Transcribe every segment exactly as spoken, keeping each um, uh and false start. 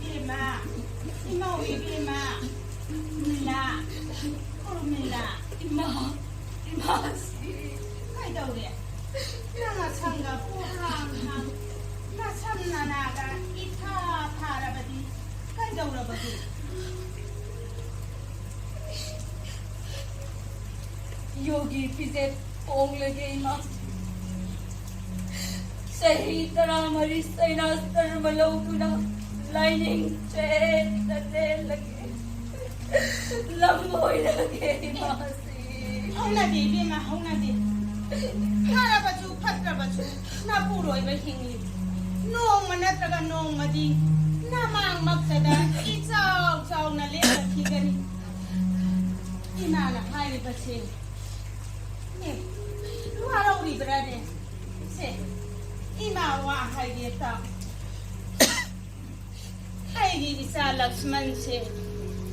ꯏꯕꯦꯝꯃ, ꯏꯃꯧ ꯏꯕꯦꯝꯃ, ꯃꯤꯂꯥ, ꯎꯔꯃꯤꯂꯥ, ꯏꯃꯥ, ꯏꯃꯥꯁꯤ ꯀꯩꯗꯧꯔꯦ? ꯅꯪ ꯑꯁꯪꯒ ꯄꯣꯍꯥꯡ ꯍꯥꯡ, ꯅꯁꯝ ꯅꯅꯥꯒ ꯏꯊꯥ ꯊꯥꯔꯕꯗꯤ ꯀꯩꯗꯧꯔꯕꯒꯦ? ꯌꯣꯒꯤ ꯐꯤꯖꯦꯠ ꯍꯣꯡꯂꯒꯦ ꯏꯃꯥ꯫ ꯆꯍꯤ ꯇꯔꯥꯃꯔꯤ ꯁꯩꯅꯥꯁ ꯙꯔꯃ ꯂꯧꯗꯨꯅ ꯂꯥꯏꯅꯤꯡ ꯆꯦꯠꯅ ꯂꯦꯜꯂꯒꯦ꯫ ꯂꯝ ꯑꯣꯏꯔꯒꯦ ꯏꯃꯥꯁꯤ꯫ ꯍꯧꯅꯗꯦ ꯏꯕꯦꯝꯃ, ꯍꯧꯅꯗꯦ꯫ ꯐꯔꯕꯁꯨ ꯐꯠꯇ꯭ꯔꯕꯁꯨ ꯅꯄꯨꯔꯣꯏꯕ ꯍꯤꯡꯂꯤ꯫ ꯅꯣꯡꯃ ꯅꯠꯇ꯭ꯔꯒ ꯅꯣꯡꯃꯗꯤ ꯅꯃꯥꯡꯃꯛꯇꯗ ꯏꯆꯥꯎ ꯆꯥꯎꯅ ꯂꯦꯞꯂꯛꯈꯤꯒꯅꯤ꯫ ꯏꯃꯥꯅ ꯍꯥꯏꯔꯤꯕꯁꯦ, ꯑꯦ, ꯋꯥꯔꯧꯔꯤꯕ꯭ꯔꯥꯅꯦ? ꯁꯦ, ꯏꯃꯥ ꯋꯥ ꯍꯥꯏꯒꯦ ꯇꯥꯎ꯫ ꯑꯩꯒꯤ ꯏꯆꯥ ꯂꯛꯁꯃꯟꯁꯦ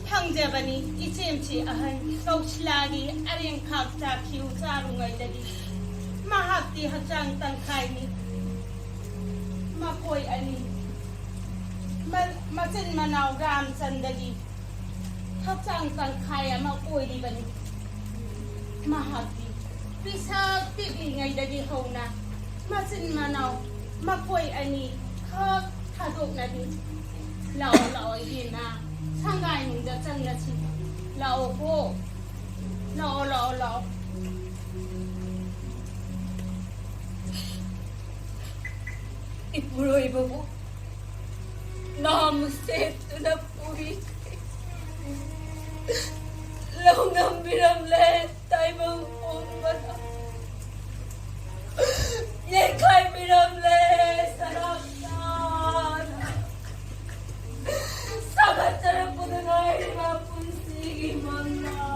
ꯐꯪꯖꯕꯅꯤ꯫ ꯏꯆꯦꯝꯁꯤ ꯑꯍꯟ ꯀꯧꯁꯤꯂꯥꯒꯤ ꯑꯔꯦꯝꯈꯥꯛ ꯆꯥꯈꯤꯎ ꯆꯥꯔꯨꯉꯩꯗꯒꯤ ꯃꯍꯥꯛꯇꯤ ꯍꯛꯆꯥꯡ ꯇꯪꯈꯥꯏꯅꯤ꯫ ꯃꯈꯣꯏ ꯑꯅꯤ ꯃ-, ꯃꯆꯤꯟ ꯃꯅꯥꯎ ꯔꯥꯝꯆꯟꯗꯒꯤ ꯍꯛꯆꯥꯡ ꯇꯪꯈꯥꯏ ꯑꯃ ꯑꯣꯏꯔꯤꯕꯅꯤ꯫ ꯃꯍꯥꯛꯇꯤ ꯄꯤꯁꯛ ꯄꯤꯛꯂꯤꯉꯩꯗꯒꯤ ꯍꯧꯅ ꯃꯆꯤꯟ ꯃꯅꯥꯎ ꯃꯈꯣꯏ ꯑꯅꯤ ꯈꯛ ꯊꯥꯗꯣꯛꯅꯕꯤ꯫ ꯂꯥꯛꯑꯣ, ꯂꯥꯛꯑꯣ ꯏꯕꯦꯝꯃ, ꯁꯪꯒꯥꯏꯅꯨꯡꯗ ꯆꯪꯂꯁꯤ꯫ ꯂꯥꯛꯑꯣ ꯀꯣ꯫ ꯂꯥꯛꯑꯣ, ꯂꯥꯛꯑꯣ, ꯂꯥꯛꯑꯣ꯫ ꯏꯄꯨꯔꯣꯏꯕꯕꯨ ꯅꯥꯃ ꯁꯦꯠꯇꯨꯅ ꯄꯨꯔꯤ꯫ ꯂꯧ ꯉꯝꯕꯤꯔꯝꯂꯦ ꯇꯥꯏꯕꯪ ꯄꯨꯝꯕꯗ꯫ ꯌꯩꯈꯥꯏꯕꯤꯔꯝꯂꯦ ꯁꯔꯥꯞꯅ꯫ ꯁꯥꯒꯠꯆꯔꯛꯄꯗ ꯉꯥꯏꯔꯤꯕ ꯄꯨꯟꯁꯤꯒꯤ ꯃꯪꯂꯥꯟ꯫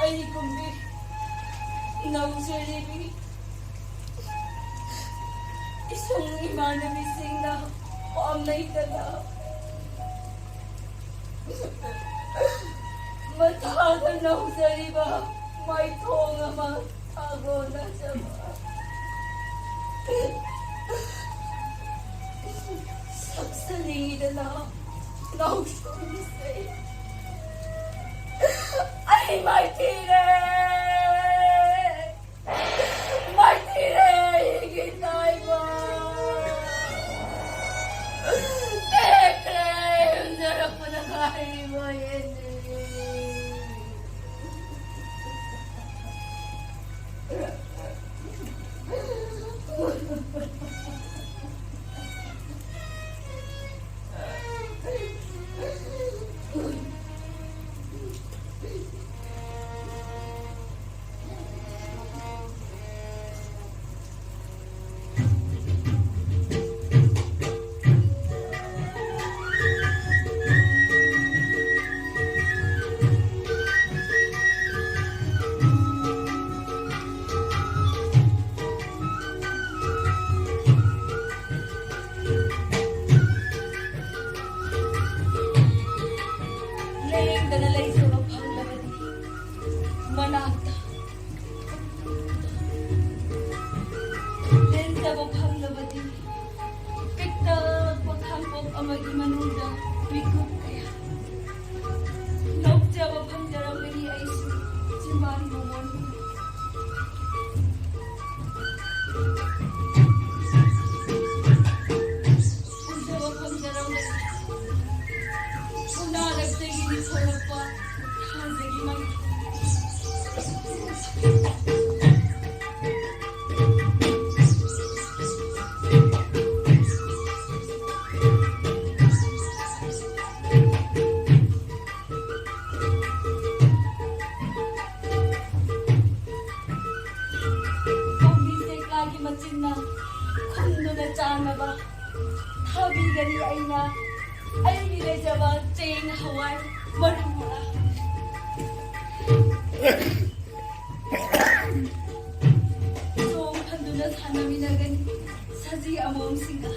ꯑꯩ ꯀꯨꯝꯕꯤ ꯅꯧꯖꯔꯤꯕꯤ ꯏꯁꯨꯡ ꯏꯃꯥꯟꯅꯕꯤꯁꯤꯡꯅ ꯄꯥꯝꯅꯩꯗꯅ ꯃꯊꯥꯗ ꯅꯧꯖꯔꯤꯕ ꯃꯥꯏꯊꯣꯡ ꯑꯃ ꯁꯥꯒꯣꯟꯅꯖꯕ ꯁꯛꯆꯅꯤꯡꯉꯤꯗꯅ ꯅꯧꯁꯣꯝꯁꯦ꯫ ꯑꯩ ꯃꯥꯏꯊꯤꯔꯦ, ꯃꯥꯏꯊꯤꯔꯦ ꯑꯩꯒꯤ ꯇꯥꯏꯕ꯫ ꯇꯦꯛꯈ꯭ꯔꯦ ꯍꯨꯟꯖꯔꯛꯄꯗ ꯉꯥꯏꯔꯤꯕ ꯌꯦꯟꯅꯔꯤ꯫ ꯂꯦꯡꯗꯅ ꯂꯩꯖꯕ ꯐꯪꯂꯕꯗꯤ ꯃꯅꯥꯛꯇ ꯂꯦꯟꯖꯕ ꯐꯪꯂꯕꯗꯤ ꯄꯤꯛꯇꯛꯄ ꯈꯥꯡꯄꯣꯛ ꯑꯃꯒꯤ ꯃꯅꯨꯡꯗ ꯃꯤꯀꯨꯞ ꯀꯌꯥ ꯅꯣꯛꯆꯕ ꯐꯪꯖꯔꯝꯒꯅꯤ ꯑꯩꯁꯨ ꯆꯤꯝꯕꯥꯟ ꯃꯃꯣꯟꯗꯨꯅ꯫ ꯎꯖꯕ ꯐꯪꯖꯔꯝꯒꯅꯤ ꯎꯅꯥꯗꯒꯤ ꯊꯣꯛꯂꯛꯄ ꯊꯥꯖꯒꯤ ꯃꯩ꯫ ꯄꯥꯝꯕꯤ ꯆꯦꯛꯂꯥꯒꯤ ꯃꯆꯤꯟꯅ ꯈꯨꯝꯗꯨꯅ ꯆꯥꯅꯕ ꯊꯥꯕꯤꯒꯅꯤ ꯑꯩꯅ ꯑꯩꯒꯤ ꯂꯩꯖꯕ ꯆꯦꯡ ꯍꯋꯥꯏ ꯃꯔꯨ ꯃꯔꯥꯡ꯫ ꯆꯣꯡ ꯐꯟꯗꯨꯅ ꯁꯥꯟꯅꯃꯤꯟꯅꯒꯅꯤ ꯁꯖꯤ ꯑꯃꯣꯝꯁꯤꯡꯒ꯫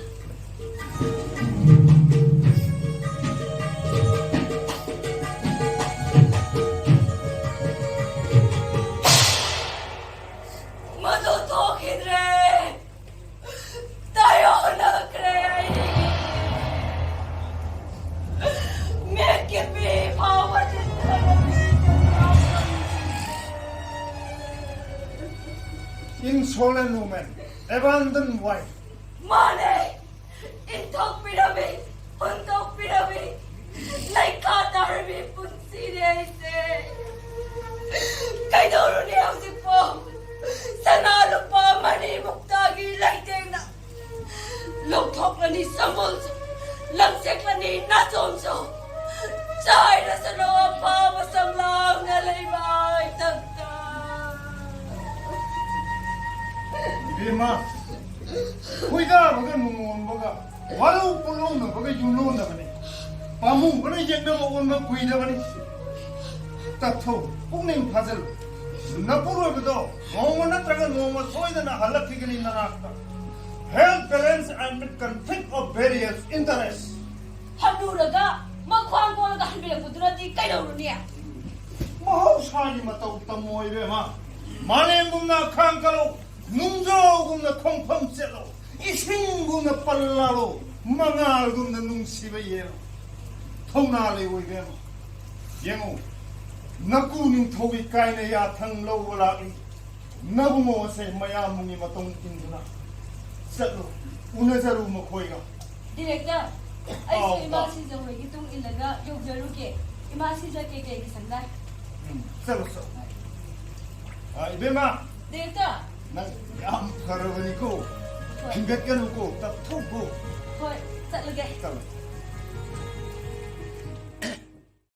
ꯃꯗꯨ ꯊꯣꯛꯈꯤꯗ꯭ꯔꯦ꯫ ꯇꯥꯏꯌꯣꯟꯅꯈ꯭ꯔꯦ ꯑꯩ꯫ ꯃꯤꯠꯀꯤ ꯄꯤ ꯐꯥꯎꯕ ꯆꯤꯟꯊꯔꯝꯃꯤ꯫ Insolent woman, abandoned wife. ꯃꯥꯅꯦ꯫ ꯏꯟꯊꯣꯛꯄꯤꯔꯝꯃꯤ, ꯍꯨꯟꯗꯣꯛꯄꯤꯔꯝꯃꯤ, ꯂꯩꯈꯥ ꯇꯥꯔꯝꯃꯤ ꯄꯨꯟꯁꯤꯅꯦ ꯑꯩꯁꯦ꯫ ꯀꯩꯗꯧꯔꯨꯅꯤ ꯍꯧꯖꯤꯛꯄꯨ? ꯁꯅꯥ ꯂꯨꯄꯥ ꯃꯅꯤ ꯃꯨꯛꯇꯥꯒꯤ ꯂꯩꯇꯦꯡꯅ ꯂꯧꯊꯣꯛꯂꯅꯤ ꯁꯝꯕꯜꯁꯨ, ꯂꯪꯁꯦꯛꯂꯅꯤ ꯅꯥꯆꯣꯝꯁꯨ꯫ ꯆꯥꯏꯔꯁꯅꯨ ꯑꯐꯕ ꯁꯝꯂꯥꯡꯅ ꯂꯩꯕꯥꯛꯇꯛꯇ꯫ ꯏꯕꯦꯝꯃ, ꯈꯣꯏꯗꯥꯕꯒ ꯅꯨꯡꯉꯣꯟꯕꯒ, ꯋꯥꯔꯧ ꯄꯨꯛꯂꯧꯅꯕꯒ ꯌꯨꯝꯂꯣꯟꯅꯕꯅꯤ꯫ ꯄꯥꯝꯃꯨꯕꯅ ꯌꯦꯛꯅꯕ ꯑꯣꯟꯕ ꯀꯨꯏꯔꯕꯅꯤ꯫ ꯇꯞꯊꯧ, ꯄꯨꯛꯅꯤꯡ ꯐꯥꯖꯤꯜꯂꯨ꯫ ꯅꯄꯨꯔꯣꯏꯕꯗꯣ ꯅꯣꯡꯃ ꯅꯠꯇ꯭ꯔꯒ ꯅꯣꯡꯃ ꯁꯣꯏꯗꯅ ꯍꯜꯂꯛꯈꯤꯒꯅꯤ ꯅꯅꯥꯛꯇ꯫ Health balance and with conflict of various interest. ꯍꯟꯅꯨꯔꯒ ꯃꯈ꯭ꯋꯥꯡ ꯀꯣꯜꯂꯒ ꯍꯟꯕꯤꯔꯛꯄꯗꯨꯅꯗꯤ ꯀꯩꯗꯧꯔꯨꯅꯤ? ꯃꯍꯧꯁꯥꯒꯤ ꯃꯇꯧ ꯇꯝꯃꯣ ꯏꯕꯦꯝꯃ꯫ ꯃꯥꯂꯦꯝꯒꯨꯝꯅ ꯈꯥꯡ ꯀꯜꯂꯨ, ꯅꯨꯡꯖꯥꯎꯒꯨꯝꯅ ꯈꯣꯡꯐꯝ ꯆꯦꯠꯂꯨ, ꯏꯁꯤꯡꯒꯨꯝꯅ ꯄꯜꯂꯥꯂꯨ, ꯃꯉꯥꯜꯒꯨꯝꯅ ꯅꯨꯡꯁꯤꯕ ꯌꯦꯜꯂꯨ꯫ ꯊꯧꯅꯥ ꯂꯩꯌꯨ ꯏꯕꯦꯝꯃ꯫ ꯌꯦꯡꯉꯨ, ꯅꯀꯨ ꯅꯤꯡꯊꯧ ꯏꯀꯥꯏꯅ ꯌꯥꯊꯪ ꯂꯧꯕ ꯂꯥꯛꯂꯤ꯫ ꯅꯕꯨꯡꯉꯣꯁꯦ ꯃꯌꯥꯝꯒꯤ ꯃꯇꯨꯡ ꯏꯟꯗꯨꯅ ꯆꯠꯂꯨ, ꯎꯅꯖꯔꯨ ꯃꯈꯣꯏꯒ꯫ ꯗꯤꯔꯦꯛꯇꯔ, ꯑꯩꯁꯨ ꯑꯥꯎ, ꯏꯃꯥ ꯕꯥ꯫ ꯁꯤꯖ ꯍꯣꯏꯒꯤ ꯇꯨꯡ ꯏꯜꯂꯒ ꯌꯧꯖꯔꯨꯒꯦ꯫ ꯏꯃꯥ ꯁꯤꯖ ꯀꯩꯀꯩꯒꯤ ꯁꯪꯗꯥꯏ? ꯎꯝ, ꯆꯠꯂꯨ, ꯆꯠꯂꯨ꯫ ꯑ, ꯏꯕꯦꯝꯃ! ꯗꯤꯔꯦꯛꯇꯔ! ꯅꯪ ꯌꯥꯝ ꯐꯔꯕꯅꯤꯀꯣ꯫ ꯍꯣꯏ꯫ ꯍꯤꯡꯒꯠꯀꯅꯨꯀꯣ, ꯇꯞꯊꯧꯀꯣ꯫ ꯍꯣꯏ, ꯆꯠꯂꯒꯦ꯫ ꯆꯠꯂꯣ꯫